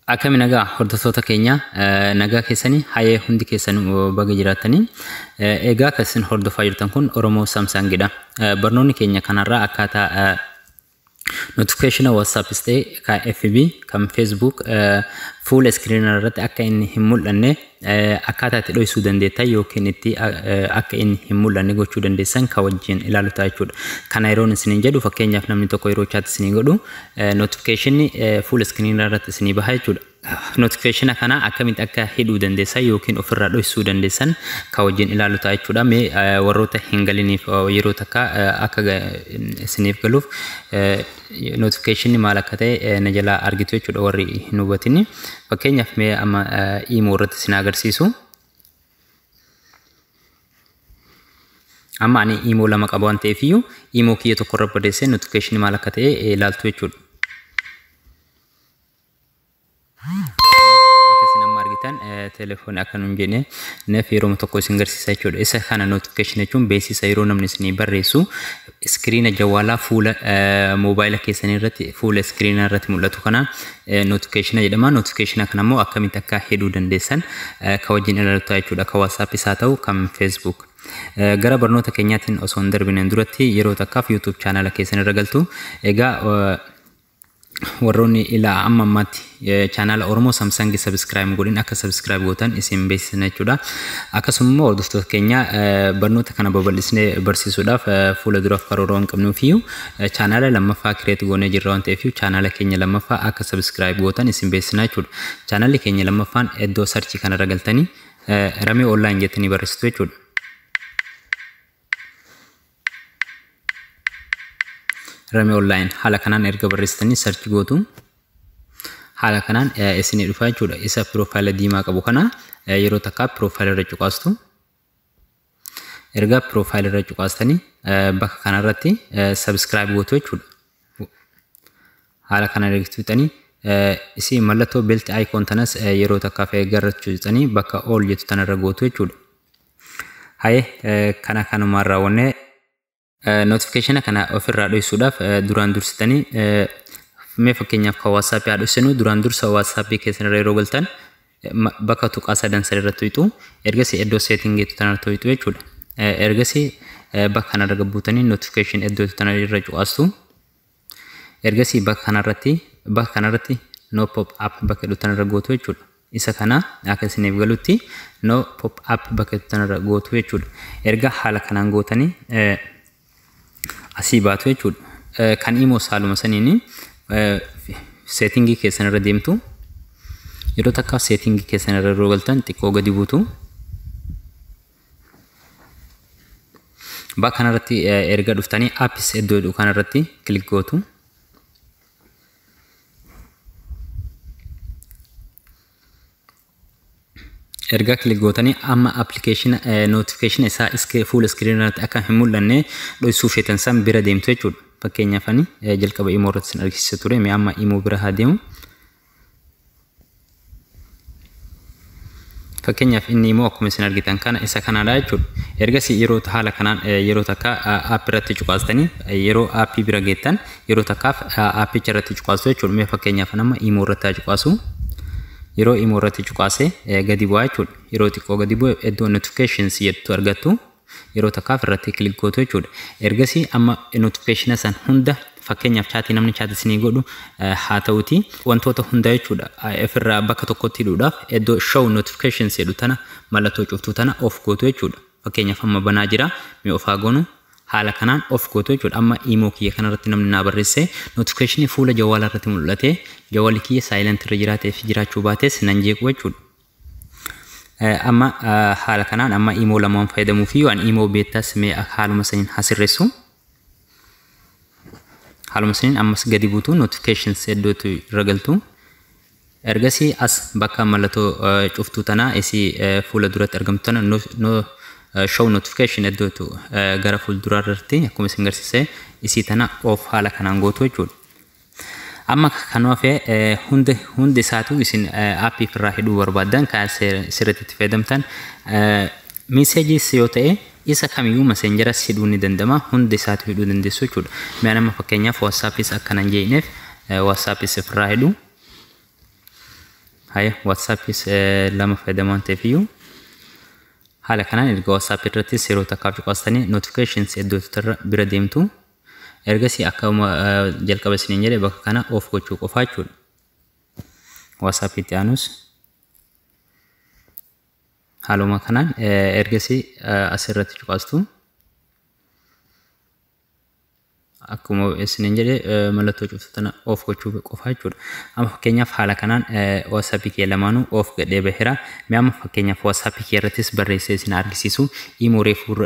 Akkami nagaa hordoftoota keenya, nagaa keessanii? Hayee, hundi keessan baga jiraattanii. Egaa kan isin hordofaa jirtan kun Oromoo Samsungidha. Barnoonni keenya kanarraa akkaataa notification WhatsAppis ta'e kan FB, kan Facebook fuula screen irratti akka inni hin mul'anne akkaataa itti dhoksuu dandeettan yookiin itti akka inni hin mul'anne gochuu dandeessan kan wajjin ilaalu ta'a jechuudha. Kana yeroon isiniin jedhu, fakkeenyaaf namni tokko yeroo chat isinii godhu notification fuula screen irratti isinii baha jechuudha. Notification kana akkamitti akka hidhuu dandeessan yookiin ofirraa dhoksuu dandeessan kan wajjin ilaalu ta'a jechuudha. Mee warroota hin galiniif yeroo takka akka isiniif galuuf notification maal akka ta'e na jalaa argitu jechuudha warri hin hubatini. Fakkeenyaaf mee amma imo irratti isin agarsiisu. Amma ani imo lama qaba waan ta'eef iyyuu imo kiyya tokko irra barreessee notification maal akka ta'e ilaaltu jechuudha. Akka isin amma argitan telefoonii akka nuun jenne neef yeroo tokko isin garsiisa jechuudha. Isa kana notification jechuun beeksisa yeroo namni isinii barreessu screen jawwaalaa fuula moobaayila keessanii irratti fuula screen irratti mul'atu kana notification jedhama. Notification kana immoo akkamitti akka hidhuu dandeessan kan wajjin ilaaltu jechuudha. Kan WhatsApp isaa ta'u, kan Facebook. Gara barnoota keenyaatiin osoo hin darbineen duratti yeroo takkaaf YouTube chaanala keessan irra galtu. Egaa warroonni ilaa amma ammaatti chaanala Oromoo Samsung subscribe godhin akka subscribe gootan isin beeksisna jechuudha. Akkasuma immoo hordoftoota keenya, barnoota kana babal'isnee barsiisuudhaaf fuula duraaf karoora waan qabnuuf iyyuu chaanala lammaffaa create goonee jirra waan ta'eef chaanala keenya lammaffaa akka subscribe gootan isin beeksisna jechuudha. Chaanalli keenya lammaffaan iddoo search kanarra galtanii Ramee Online jettanii barreessitu jechuudha. Ramee Online haala kanaan erga barreessitanii search gootu. Haala kanaan isinii dhufa jechuudha. Isa profile diimaa qabu kana yeroo takka profile irra cuqaastu. Erga profile irra cuqaastanii bakka kanarratti subscribe gootu jechuudha. Haala kana erga tuqxanii isii mallattoo bell icon tanas yeroo takkaaf eeggarra tuqxanii bakka all jettu tanarra gootu jechuudha. Hayee, kana kanumaan raawwannee notification kana ofirraa dho'isuudhaaf duraan dursitanii mee fakkeenyaaf kan WhatsApp haa dho'isinu. Duraan dursa WhatsApp keessan irra yeroo galtan bakka tuqaa sadan san irratti tuqxu. Ergasii iddoo setting jettu tanarra tuqxu jechuudha. Ergasii bakka kanarra gabbuutanii notification iddoo tana irra cuqaastu. Ergasii bakka kanarratti no pop up bakka jedhu tanarra gootu jechuudha. Isa kana akka isiniif galutti no pop up bakka jedhu tanarra gootu jechuudha. Erga haala kanaan gootanii asii baatu jechuudha. Kan immoo saaluma saniin setting keessan irra deemtu. Yeroo takkaaf setting keessan irra yeroo galtan xiqqoo gadi buutu. Bakka kanarratti erga dhuftanii apps iddoo jedhu kanarratti click gootu. Erga click gootanii amma application notification isaa fuula screen irratti akka hin mul'anne dhoksuu feetan san bira deemtu jechuudha. Fakkeenyaaf ani jalqaba imo irratti sin argisiisa ture, mee amma imo bira haa deemu. Fakkeenyaaf inni immoo akkuma isin argitan kana isa kanaadha jechuudha. Ergasii yeroo haala kanaan yeroo takka app irratti cuqaastanii yeroo app bira geettan yeroo takkaaf appicha irratti cuqaastu jechuudha. Mee fakkeenyaaf nama imo irratti haa cuqaasu. Yeroo imo irratti cuqaase gadi bu'aa jechuudha. Yeroo xiqqoo gadi bu'e iddoo notifications jettu argattu. Yeroo takkaaf irratti click gootu jechuudha. Ergasii amma notification san hunda, fakkeenyaaf chat namni chat isinii godhu haa ta'uti, wantoota hunda jechuudha ofirraa bakka tokkotti hidhuudhaaf iddoo show notifications jedhu tana mallattoo cuftuu tana off gootu jechuudha. Fakkeenyaaf amma banaa jira, mee off haa goonu. Haala kanaan off gootu jechuudha. Amma imo kiyya kanarratti namni naa barreesse notification fuula jawwaala irratti mul'ate jawwaalli kiyya silent irra jiraatee fi jiraachuu baates nan jeequ jechuudha. Amma haala kanaan amma imo lamaan fayyadamuu fi waan imo beektas mee haaluma saniin haa sirreessu. Haaluma saniin ammas gadi buutu, notifications iddootu irra galtu. Ergasii as bakka mallattoo cuftuu tanaa isii fuula duratti argamtu tana no show notification iddootu gara fuulduraa irratti akkuma isin garsiise isii tana off haala kanaan gootu jechuudha. Amma kan hafe hundi hundi isaatu isin app irraa hidhuu barbaaddan kan sirriitti itti fayyadamtan messages yoo ta'e Isa kamiyyuu Messengeras hidhuu ni danda'ama. Hunda isaatu hidhuu dandeessu jechuudha. Mee nama fakkeenyaaf WhatsAppis akkana hin jeeqneef WhatsAppis ofirraa hidhu. Haya, WhatsAppis lama fayyadamaa waan ta'eef iyyuu haala kanaan erga WhatsApp irrattis yeroo takkaaf cuqaastanii notifications iddoo bira deemtu. Ergasii akkuma jalqaba isiniin jedhe bakka kana off gochuu qofaa jechuudha. WhatsApp itti aanus haaluma kanaan ergasii asirratti cuqaastu. Akkuma isiniin jedhe mallattoo cuftu tana off gochuu qofaa jechuudha. Amma fakkeenyaaf haala kanaan WhatsApp kee lamaanuu off godhee baheera. Mee amma fakkeenyaaf WhatsApp kee irrattis barreessee isin argisiisu. Imo reefuu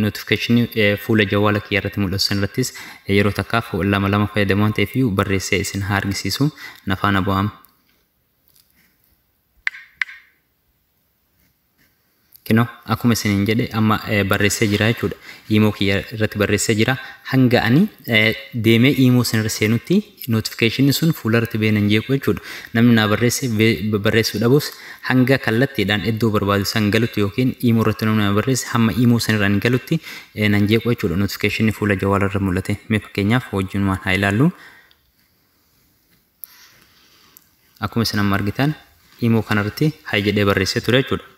notification fuula jawwaala kee irratti mul'atu san irrattis yeroo takkaaf lama lama fayyadamu waan ta'eef barreessee isin haa argisiisu. Na faana bu'aama. Kinoo akkuma isiniin jedhe amma barreessee jira jechuudha. Imo kiyya irratti barreessee jira. Hanga ani deemee imo sanarra seenutti notification sun fuula irratti bahee nan jeequ jechuudha. Namni naa barreesse barreessuu dhabus hanga kallattiidhaan iddoo barbaadu san galutti yookiin imo irratti namni naa barreesse hamma imo sanarra ani galutti nan jeequ jechuudha. Notification fuula jawwaala irra mul'ate. Mee fakkeenyaaf wajjinumaan haa ilaallu. Akkuma isin amma argitan imo kanarratti hi jedhee barreessee ture jechuudha.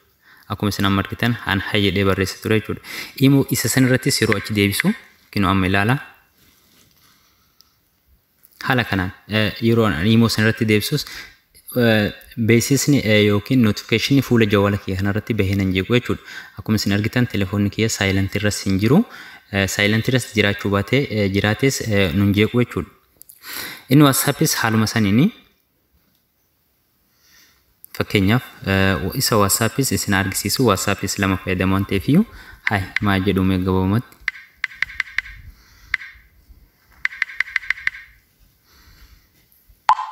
Akkuma isin amma argitan an hi jedhee barreessee ture jechuudha. Imo isa san irrattis yeroo achi deebisu kinoo amma ilaala. Haala kanaan yeroo imo san irratti deebisus beeksisni yookiin notification fuula jawwaala kiyya kanarratti bahee nan jeequ jechuudha. Akkuma isin argitan telefoonni kiyya silent irras hin jiru. Silent irras jiraachuu baatee jiraates nun jeequ jechuudha. Inni WhatsAppis haaluma saniini. Fakkeenyaaf isa WhatsAppis isin argisiisu. WhatsAppis lama fayyadamu waan ta'eef iyyuu hi maal jedhu mee gabaabumatti.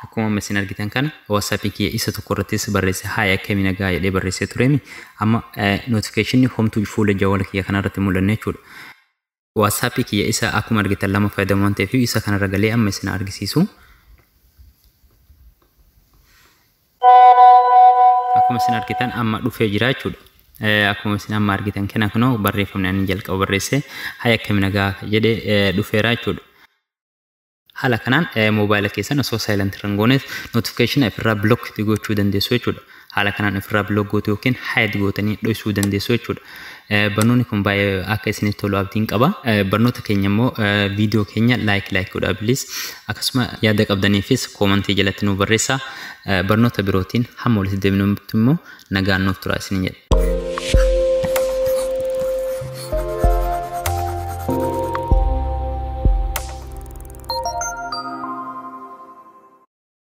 Akkuma amma isin argitan kana WhatsAppii kiyya isa tokko irrattis barreesse hi akkamii nagaa jedhee barreessee tureemi. Amma notification homtuu fuula jawwaala kiyya kanarratti mul'anne jechuudha. WhatsAppii kiyya isa akkuma argitan lama fayyadamu waan ta'eef isa kanarra galee amma isin argisiisu. Akkuma isin argitan amma dhufee jira jechuudha. Akkuma isin amma argitan kana kunoo barreeffamni ani jalqaba barreesse hi akkamii nagaa jedhee dhufeera jechuudha. Haala kanaan moobaayila keessan osoo silent irra hin gooneef notification ofirraa block gochuu dandeessu jechuudha. Haala kanaan ofirraa block gootu yookiin hide gootanii dhoksuu dandeessu jechuudha. Barnoonni kun baay'ee akka isinitti tolu abdiin qaba. Barnoota keenya immoo viidiyoo keenya like like godhaa please. Akkasuma yaada qabdaniifis koomantii jalatti nu barreessaa. Barnoota birootiin hamma walitti deebinutti immoo nagaan nuuf turaa isiniin jedha.